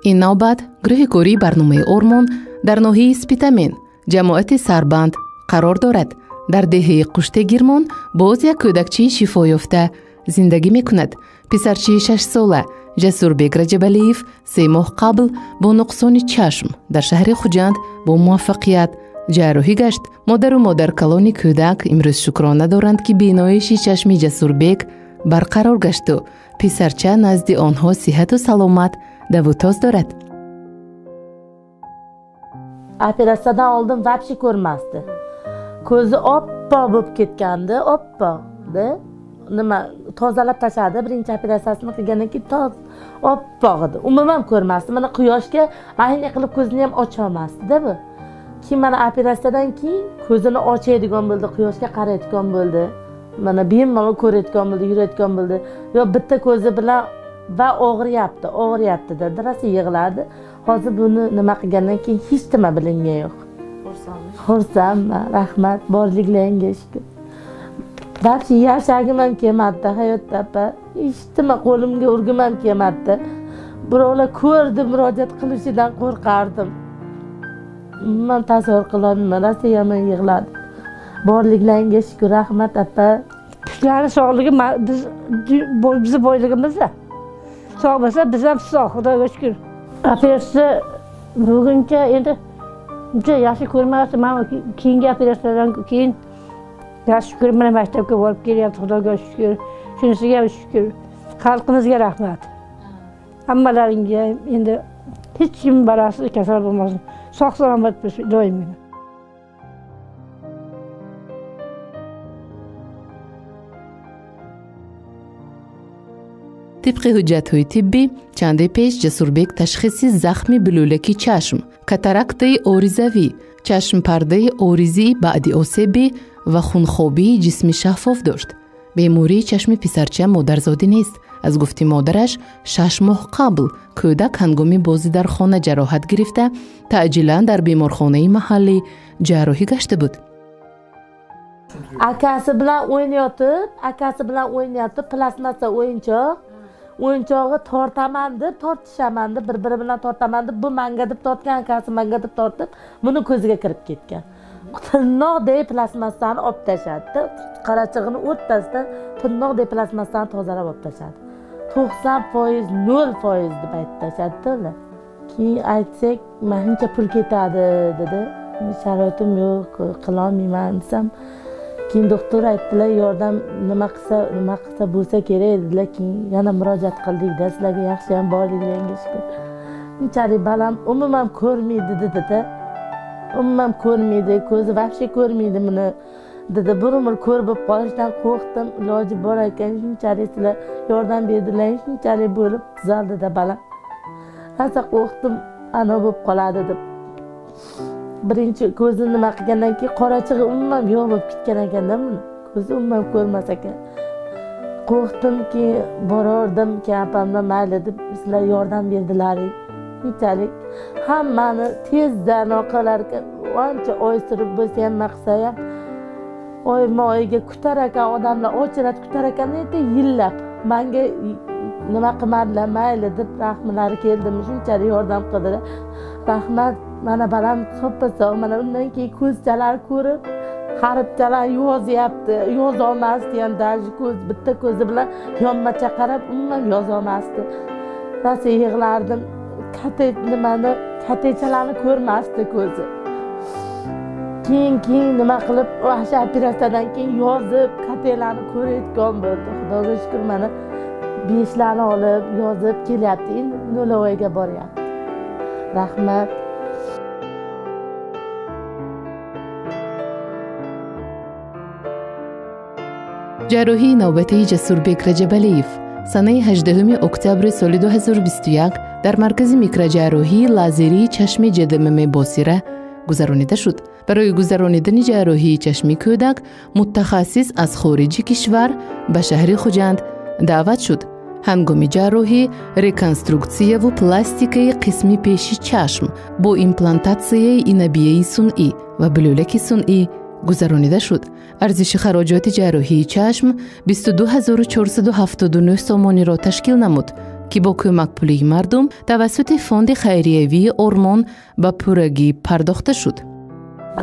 Ин навбат гурӯҳи кории барномаи Ормон дар ноҳияи Спитамен, ҷамоати Сарбанд қарор дорад. Дар деҳаи Қуштегирмон боз як кӯдакчии шифоёфта зиндагӣ мекунад. Писарчии 6-сола Ҷасурбек Раҷабалиев 3 моҳ қабл бо нуқсони чашм дар шаҳри Хуҷанд бо муваффақият ҷарроҳӣ гашт. Модару модаркалони кӯдак имрӯз шукрона доранд, ки биноиши чашми Ҷасурбек барқарор гашту писарча назди онҳо сиҳату саломат давутоз дорад. Operatsiyadan oldin вообще ko'rmasdi. Ko'zi oppoq bo'lib ketgandi, oppoqdi. Nima tozalab tashladi, birinchi operatsiyasini qilgandan keyin toz oppoq edi. Umuman ko'rmasdi. Mana quyoshga ayni qilib ko'zini ham ocha olmasdi-da bu. Keyin mana operatsiyadan keyin ko'zini ochadigan bo'ldi, quyoshga qarayotgan bo'ldi. Mana bemalol ko'rayotgan bo'ldi, yurayotgan bo'ldi. Yo bitta ko'zi bilan va og'riyapti, og'riyapti dedi. Rosa yig'lardi. Hozir buni nima qilgandan keyin hech nima bilingan yo'q. Xursandman, rahmat, borliklaringga shukur. Вообще yashagim ham kelmadi hayotda opa. Hech nima qo'limga urgim ham kelmadi. Birovlar ko'rdi, murojaat qilishidan qo'rqardim. Men tasavvur qilolmayman, rosa yomon yig'ladim. Borliklaringga shukur, rahmat opa. Sizlarning sog'ligi bizni boyligimizda. Sog' bo'lsa biz ham sog', Xudoga shukur. Operatsiya buguncha endi uncha yaxshi ko'rmasdi. Men keyingi operatsiyadan keyin yaxshi ko'rib, mana maktabga borib kelyapti, Xudoga shukur. Shunisiga ham shukur. Xalqimizga rahmat. Hammalaringga endi hech kim balasi kasal bo'lmasin. Sog' salomat bo'lsin doimgina. Тибқи ҳуҷҷатҳои тиббӣ, чанде пеш Ҷасурбек ташхиси захми булулаки чашм, катарактаи оризавӣ, чашмпардаи оризии баъди осебӣ ва хунхобии ҷисми шаффоф дошт. Бемории чашми писарча модарзодӣ нест. Аз гуфти модараш, 6 моҳ қабл кӯдак ҳангоми бозӣ дар хона ҷароҳат гирифта, таъҷилан дар беморхонаи маҳаллӣ ҷарроҳӣ гашта буд. Akasi bilan o'ynayotib, plastmassa o'yinchoq, o'yinchog'i tortaman deb, tortishaman deb, bir-biri bilan tortaman deb, bu manga deb tortgan, akasi manga deb tortib, buni ko'ziga kirib ketgan. Tirnoqdek plastmassani olib tashladi. Qarachig'ini o'rtasida tirnoqdek plastmassani tozalab olib tashladi. 90% 0% deb aytib tashladi ular. Keyin aytsak, "Menimcha pul ketadi" dedi. Sharoitim yo'q, qilolmayman desam, keyin doktor aytdilar, yordam nima qilsa bo'lsa kerak dedilar. Keyin yana murojaat qildik-da, sizlarga yaxshi ham borliklaringga shukur. Unchalik balam umuman ko'rmaydi dedi-da. Umuman ko'rmaydi, ko'zi вообще ko'rmaydi buni dedi. Bir umr ko'r bo'lib qolishdan qo'rqdim, iloji bor ekan, shunchalik sizlar yordam berdilar, shunchalik bo'lib tuzaldi-da balam. Rosa qo'rqdim, ana bo'lib qoladi deb. Birinchi ko'zini nima qilgandan keyin qorachig'i umuman yo'q bo'lib ketgan ekanda buni. Ko'zi umuman ko'rmas ekan. Qo'rqdimki, borardim, keyin opamdan mayli deb sizlar yordam berdilaring. Shunchalik hammani tezdan qilar ekan, ancha oy surib bo'lsa ham, nima qilsa ham oyma oyiga kutar ekan odamlar, ochirat kutar ekan, yillab. Menga nima qilmadilar, mayli deb rahmlari keldimi, shunchalik yordam qildilar. Rahmat, mana balam soppa-sog', mana undan keyin ko'zchalar ko'rib, harfchalar yozyapti, yozolmasdi ham, даже ko'z, bitta ko'zi bilan yonmacha qarab umuman yozolmasdi. Rosa yig'lardim, nimani, katechalarni ko'rmasdi ko'zi. Keyin nima qilib, o'sha operatsiyadan keyin yozib, katelarni ko'rayotgan bo'ldi. Xudoga shukur, mana 5larni olib, yozib kelyapti, endi 0 boryapti. Rahmat. Ҷарроҳии навбатии Ҷасурбек Раҷабалиев санаи 18 октябри соли 2021 дар маркази микроҷарроҳии лазерии чашми ҷдмм Босира гузаронида шуд. Барои гузаронидани ҷарроҳии чашми кӯдак мутахассис аз хориҷи кишвар ба шаҳри Хуҷанд даъват шуд. Ҳангоми ҷарроҳӣ реконструксияву пластикаи қисми пеши чашм бо имплантатсияи инабияи сунъӣ ва булулаки сунъӣ гузаронида шуд. Арзиши хароҷоти ҷарроҳии чашм 22479 сомониро ташкил намуд. ки бо кӯмакпулии мардум тавассути фонди хайриявии Ормон ба пуррагӣ пардохта шуд.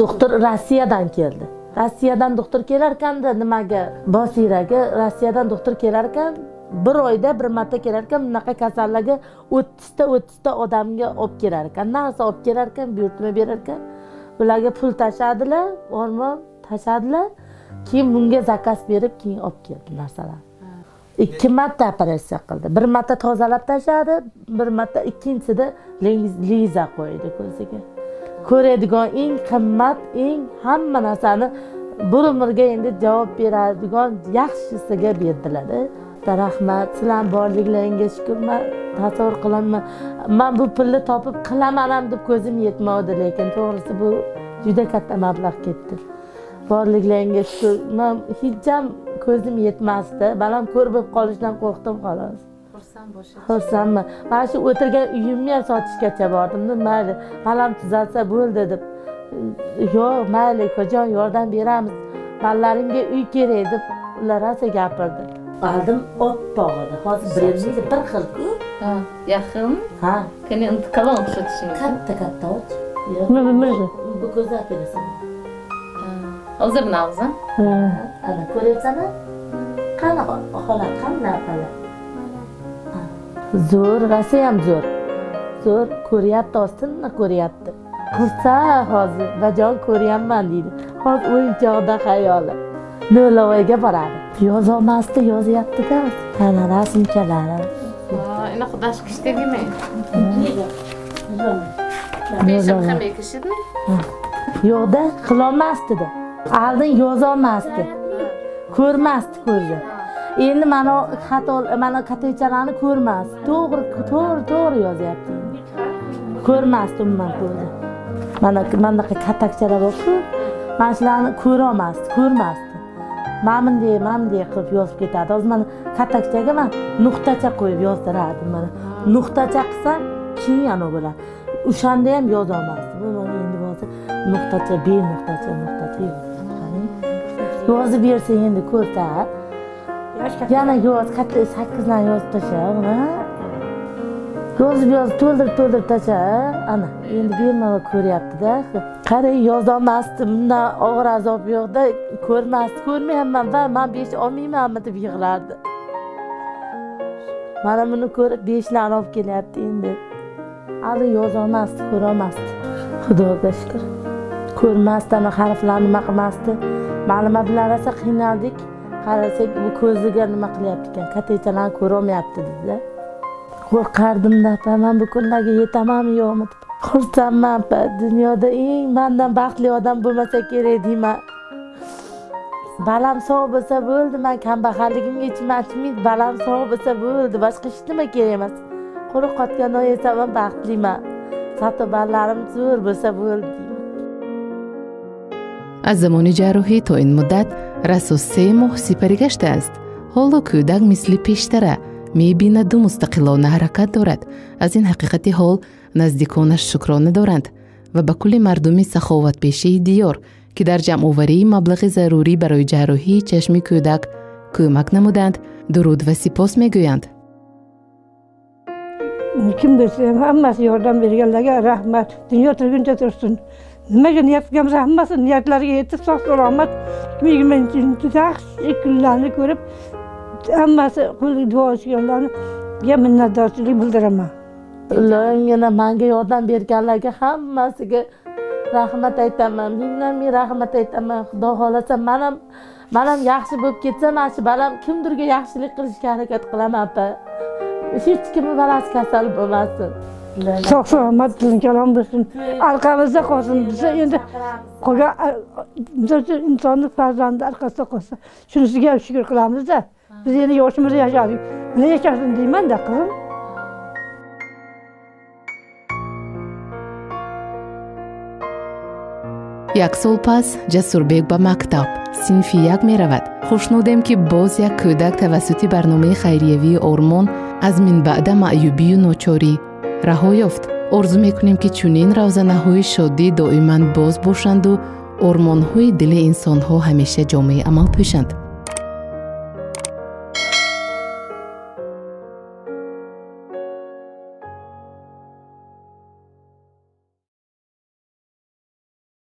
Doktor Rossiyadan keldi. Rossiyadan doktor kelarkanda nimaga Bosiraga Rossiyadan doktor kelarkan bir oyda bir marta kelarkan, bunaqa kasallarga 30 ta odamga olib kelar ekan, narsa olib kelar ekan, buyurtma berar ekan. Bularga pul tashadilar, Ormon tashadilar, keyin bunga zakaz berib keyin olib keldi narsalarni. 2 marta operatsiya qildi. Bir marta tozalab tashladi, bir marta ikkinchisida liza qo'ydi ko'ziga. Ko'radigan eng qimmat, eng hamma narsani bir umrga endi javob beradigan yaxshisiga berdilar. Rahmat, sizlar borliklaringga shukur. Men tasavvur qilaman. Men bu pulni topib qilaman ham deb ko'zim yetmadi, lekin to'g'risi bu juda katta mablag' ketdi. Borliklaringga shukur. Men hech ham ko'zim yetmasdi. Balam ko'r bo'lib qolishdan qo'rqdim xolos. Xursandman. Mana shu o'tirgan uyimni ham sotishgacha bordim. Mayli, balam tuzalsa bo'ldi deb. Yo'q, mayli, ukajon, yordam beramiz. Bolalarimga uy kerak deb ular rosa gapirdi. Aldım oppoq edi. Hozir birinchi bir xil-ku. Ha, yaqin? Ha. Qani kalon o'xshatishimiz. Katta-katta och. Nima? Bu ko'z operatsiya. Hozir navza. Ha. Ana ko'ryapsan-a? Qani holat, qanday holat? Zo'r, rosa ham zo'r. Zo'r ko'ryapti, ostinni ko'ryapti. Xursand hozir, bajon ko'ryapman deydi. Hozir o'yinchoqda xayoli. Nolavoyga boradi. Yozolmasdi, yozyapti-da. Ana rasmchalari. Ina xudosh kishi degmi? Beshim ham ekishidmi? Yo'qda, qilolmasdi-da. Oldin yozolmasdi. Ko'rmasdi ko'zi. Endi mana xato, mana kattachalarni ko'rmasdi. To'g'ri yozyapti. Ko'rmasdi umuman ko'zi. Mana bunaqa katakchalar bor-ku, mana shularni ko'ra olmasdi, ko'rmasdi. Mana bunday qilib yozib ketadi. Hozir mana katakchaga men nuqtacha qo'yib yozdirardim mana. Nuqtacha qilsam keyin ana bo'ladi. O'shanda ham yoza olmasdi. Bu mana endi bo'lsa nuqtacha, be nuqtacha, nuqtacha yozdi. Qarang. Yozib bersa endi ko'rsat. Yana yoz, katta 8 dan yozib tasha, uni. Yozib to'ldirib tasha. Ana, endi bemalol ko'ryapti-da. Qarang, yozolmasdi, bundan og'ir azob yo'qda, ko'rmasdi, ko'rmayapman va men 5 olmaymanmi deb yig'lardi. Mana buni ko'rib 5larni olib kelyapti endi. Hali yozolmasdi, ko'rolmasdi. Xudoga shukr. Ko'rmasdi, ana harflarni nima qilmasdi. Ma'lumot bilan rosa qiynaldik. Qarasak, bu ko'ziga nima qilyapti ekan, kattachalarni ko'rolmayapti dedilar. Qo'rqardim-da, opa, men bu kunlarga yetamanmi yo'qmi deb. Xursandman, opa, dunyoda eng mendan baxtli odam bo'lmasa kerak deyman. Balam sog' bo'lsa bo'ldi, men kambag'alligimga ichim achmaydi, balam sog' bo'lsa bo'ldi, boshqa hech nima kerak emas. Quruq qotgan non yesam ham baxtliman. Sato bolalarim zo'r bo'lsa bo'ldi deyman. Аз замони ҷарроҳӣ то ин муддат расо 3 моҳ сипарӣ гаштааст. Ҳоло кӯдак мисли пештара мебинаду мустақилона ҳаракат дорад. Аз ин ҳақиқати ҳол наздиконаш шукрона доранд ва ба кулли мардуми саховатпешаи диёр, ки дар ҷамъоварии маблағи зарурӣ барои ҷарроҳии чашми кӯдак кӯмак намуданд, дуруд ва сипос мегӯянд. Kim bo'lsa ham hammasi yordam berganlarga rahmat. Dunyo turguncha tursin. Nimaga niyat qilganmiz, hammasi niyatlariga yetib, sog' salomat 2020 yaxshi kunlarni ko'rib, hammasi qo'l duo qilganlarga minnatdorchilik bildiraman. Ularga menga yordam berganlarga hammasiga rahmat aytaman. Mingdan ming rahmat aytaman. Xudo xolasa men ham yaxshi bo'lib ketsam, mana shu balam kimdirga yaxshilik qilishga harakat qilaman, opa. Hech kimning balasi kasal bo'lmasin. Sog' salomat kalom bo'lsin, orqamizda qolsin. Biz endi qolgan misol uchun insonni farzandi orqasida qolsa, shunisiga ham shukur qilamiz-da. Biz endi yoshimizda yashadik. Nima yashasin deyman-da, qizim. Як сол пас Ҷасурбек ба мактаб синфи 1 меравад. Хушнудем, ки боз як кӯдак тавассути барномаи хайриявии Ормон аз минбаъда маъюбию ночорӣ раҳо ёфт. Орзу мекунем, ки чунин равзанаҳои шодӣ доиман боз бошанду ормонҳои дили инсонҳо ҳамеша ҷомеи амал пӯшанд.